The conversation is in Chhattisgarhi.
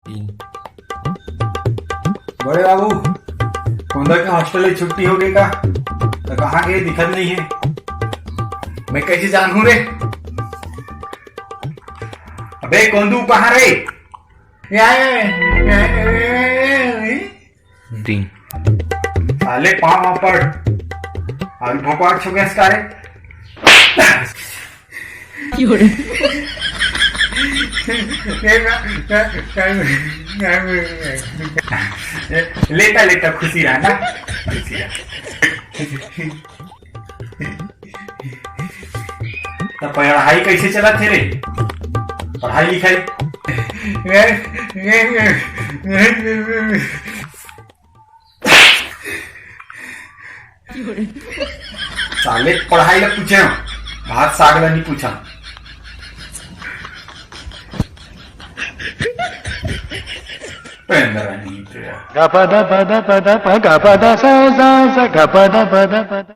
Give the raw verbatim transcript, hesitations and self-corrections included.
तीन। बड़े बाबू, कोंदा के हॉस्टल ले छुट्टी हो गई का? तो कहाँ गए, दिखत नहीं है। मैं कैसे जानूं रे? अबे कोंदू, कहाँ रे? तीन। साले पाँव पर आलू भगवान छो गैस का रे। लेटा लेटा खुशी रहा ना, खुशी रहा। तो पढ़ाई कैसे चला थे रे? पढ़ाई लिखाई? साले पढ़ाई ला पूछे हो, भात साग ला नहीं पूछा। पेंदरा नहीं तेरा। Ga pa da pa da pa da pa, ga pa da sa sa sa, ga pa da pa da pa da.